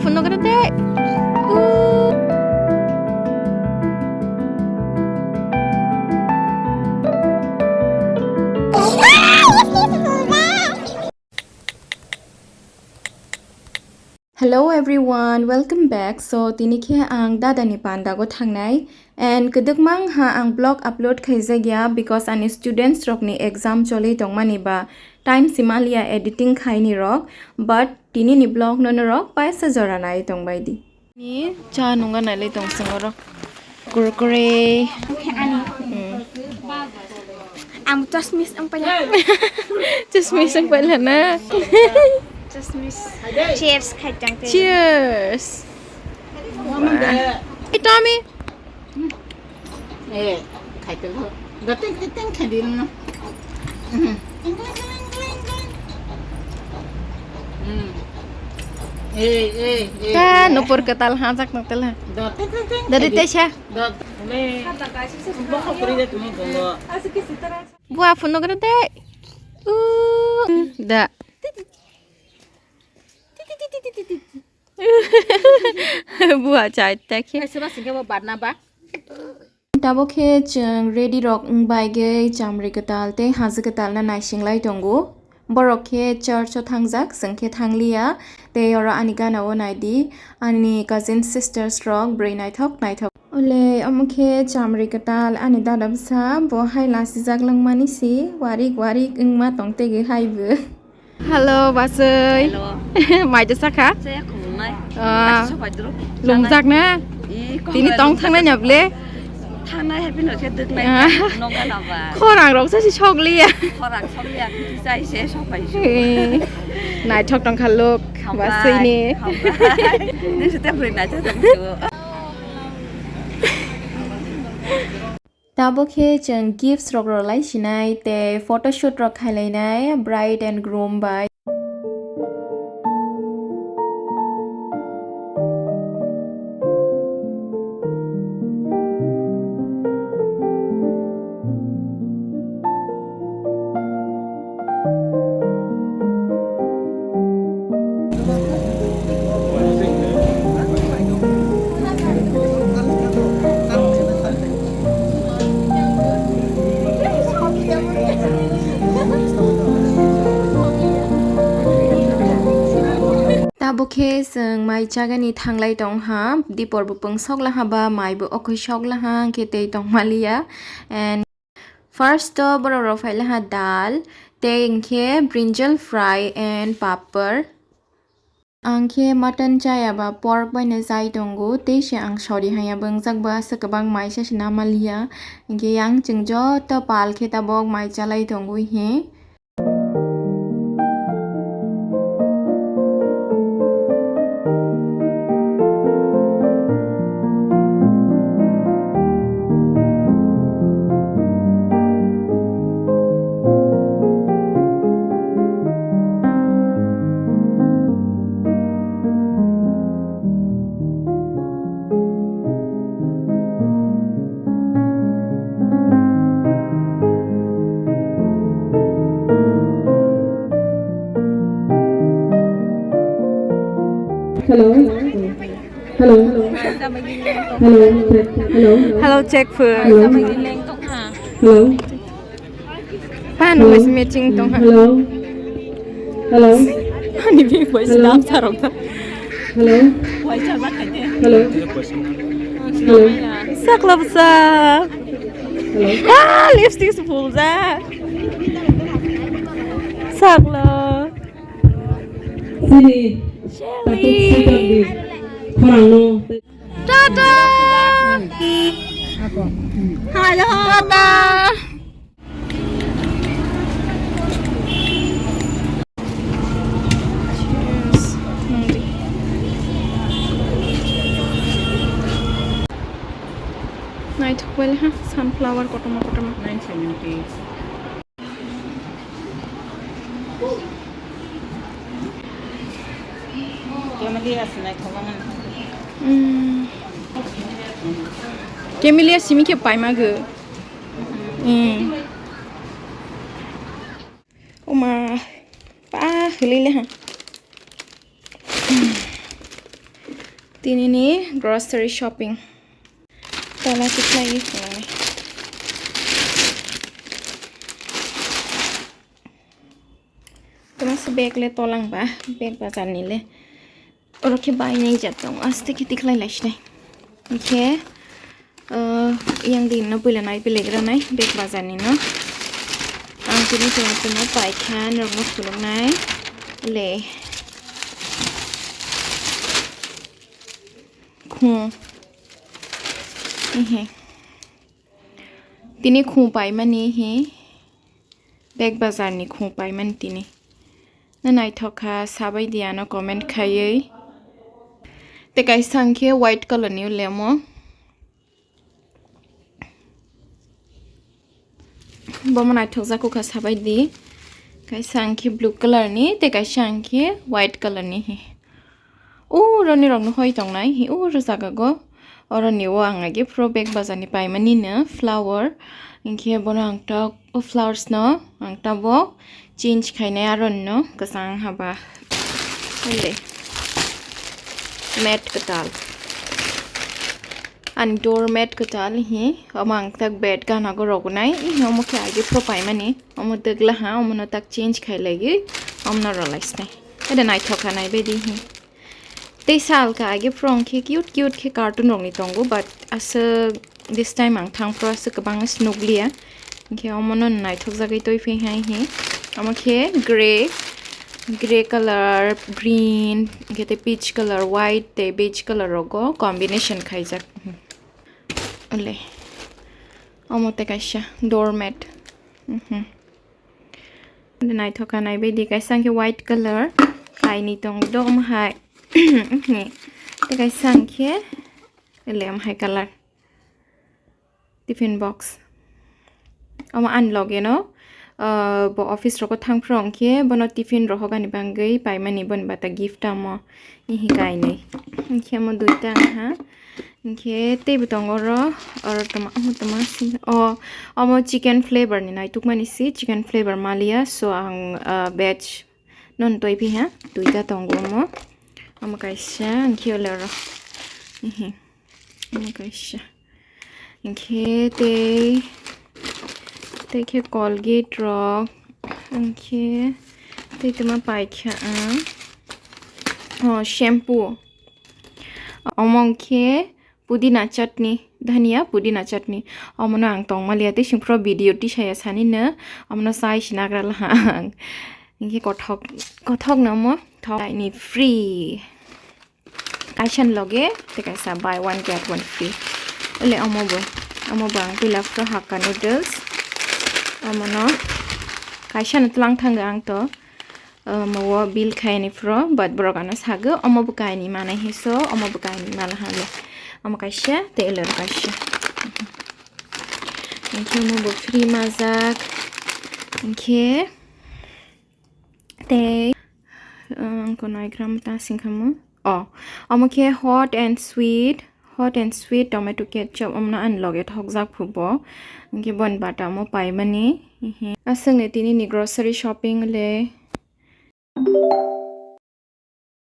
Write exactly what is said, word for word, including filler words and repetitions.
Phone no kare de. Hello everyone, welcome back. So tini khe ang dada ni pandago thangnai, and kwdwkma wngha ang vlog upload khaijakya because ani students rokni exam choli tongmani ba time simaliya editing khaini rok, but tini ni vlog no norok paisa jora nai tongbai di. Ni cha nunga nailai tong sing oro. Kurkure. Ani. Hmm. Ang chosmis ang pala. Chosmis ang pala na. Chosmis. Cheers khai tang te. Cheers. Wah. Hey, Tommy. Eh, khai tong. Do ting ting ting khai di no. Hmm. Eh, eh, eh. Ka nupur kwtal hajak nuktal ha. Do ting ting ting. Dari khai di. Tesha. Do. Bua phone no kare de. Uh, da. Bua chai ta khe. Ai, seba singke bo barna ba. Tabuk khe chwng ready rok wng bai gwi chamri kwtal tei haji kwtal no naising lai tongo. Borok khe church o thangjak, chwng khe thangliya. Tei oro ani gana o nai di, ani cousin sisters rok bwrwi naithok naithok. Ole, omo khe chamri kwtal ani dada bwsa, bo hai lasijak langmani si, warik warik wngma tong tei hai bo. Hello, Basui. Hello. Mai de sakha? Saya khulumnai. Ah. Asa sopai duro. Lungjak na? Eh, tini tong thangnai na ble? Thangnai happy no khe duknai. Ah. Noga na ba. Khorang rok sa si sokliya. Khorang sokliya, sai se sopai su. Eh. Naithok tong kha lok. Hambai, Basui ni. Hambai. Ni se te bwrwi naithok tong su. Tabuk khe chwng gifts rok rwlai sinai tei photoshoot rok khailai nai bride and groom bai. Tabuk khe chwng mai chagani thanglai tong ha, dipor bo pungsok laha ba mai bo okhoi sok laha, hwnkhe tei tong maliya. And first o borok rok phai laha dal, tei hwnkhe brinjal fry and papar. Ang khe mutton chaya ba pork bai no chai tongo, tei se ang sori haiya bo wngjak ba aswk kwbang mai se se na maliya, hwnkhe yang chwng joto pal khe tabok mai chalai tongo he. Hello. Hello. Hello. Check. Hello. Hello, check food. Hello. Hello. Pan Hello. Wis matching tong ha. Hello. Hello. Ani bi wis Hello. Dam sarok ta. Hello. Hello. Hello. Sakla bwsa. Hello. Ah, lipstick se phul ja. Sakla. Sini. Shelly. Khorang no. Tata. Hello. Tata. Cheers. Nang di. Naithok bai le ha, sunflower kotorma kotorma. Nine seventy. Camellia se naithok ang. Hmm. Camellia simi khe paima gw. Hmm. Oma, pa, hwlwi le ha. Tinini grocery shopping. Tola tikhlai phunuknai. Toma se bag le tolang ba, bag bazar ni le. Oro khe bainai jat tongo, aste khe tikhlai lai sinai. Hingkhe, uh, yang din no puila nai, puila gra nai, bag bazar ni no. Ang tini tongma tongma paikha, norok no phunuknai. Le. Khung. Ehe. Tini khung paimani hi. Bag bazar ni khung paimani tini. Na naithok kha, sabai di ano comment khaiwi. Te kaisa hwnkhe white color ni ulemo. Bomo naithok jak kha, sabai di. Kaisa hwnkhe blue color ni, te kaisa hwnkhe white color ni hi. Uro ni rok no hoi tongnai, hi uro jaga go. Oro ni o ang age pro bag bazar ni paimani no flower. Hingkhe bono ang ta o flowers no ang ta bo change khainai aro no kwchang haba. Ole. Mat kwtal. Ani door mat kwtal hi. Omo ang tak bed gana go rogunai. Hi omo khe age pro paimani. Omo degla ha, omo no tak change khai lagi. Omo no rolai sinai. Ede naithok kha nai bedi hi. Tei salka age phrwng khe cute cute khe cartoon rokni tongo, but aswk this time ang thang phro aswk kwbangma se nukliya. Hingkhe omono naithok jagwi twi phai hai hi. Omo khe grey, grey color, green, hingkhe tei peach color, white tei beige color rogo combination khaijak. Ole. Omo tei kaisa doormat. Mhm. Naithok kha nai bedi kaisa hwnkhe white color kainwi tong do omo hai. Tei kaisa hwnkhe lem hai color. Tiffin box. Omo ani loge no, ah, bo office rogo thang phro hwnkhe bono tiffin rohok ani bagwi paimani boni bata gift amo. Ihi kainwi. Hwnkhe omo duita wngkha. Hwnkhe teibo tongo oro, oro toma, omo toma sing-, o, omo chicken flavor ni naitukmani si, chicken flavor maliya, so ang, ah, veg non toi phiha, duita tongo omo. Omo kaisa, hwnkhe ole oro. Ehe. Omo kaisa. Hwnkhe tei, tei khe Colgate rok, hwnkhe tei toma paikha ang. O, shampoo. Omo hwnkhe pudina chutney, dhania pudina chutney. Omono ang tongmaliya tei singphro video tisaya sanino omono chai sinagra laha ang. Hwnkhe kothok, kothok no omo thok ni free. Kaisa ni loge tei kaisa buy one get one free. Ole omo bo, omo bo ang puila phro hakka noodles. Omono kaisa no tlang thango ang to. Omo o bill khaini phro, but borok ano sago, omo bo kaini manai he so, omo bo kaini mala hale. Omo kaisa, tei elero kaisa. Hingkhe omo bo free majak. Hingkhe tei, um, kono igram ta singkhamu. O, omo khe hot and sweet, hot and sweet tomato ketchup, omno ani loge thokjak phubo. Hingkhe boni bata omo paimani. Aswkni tini ni grocery shopping le.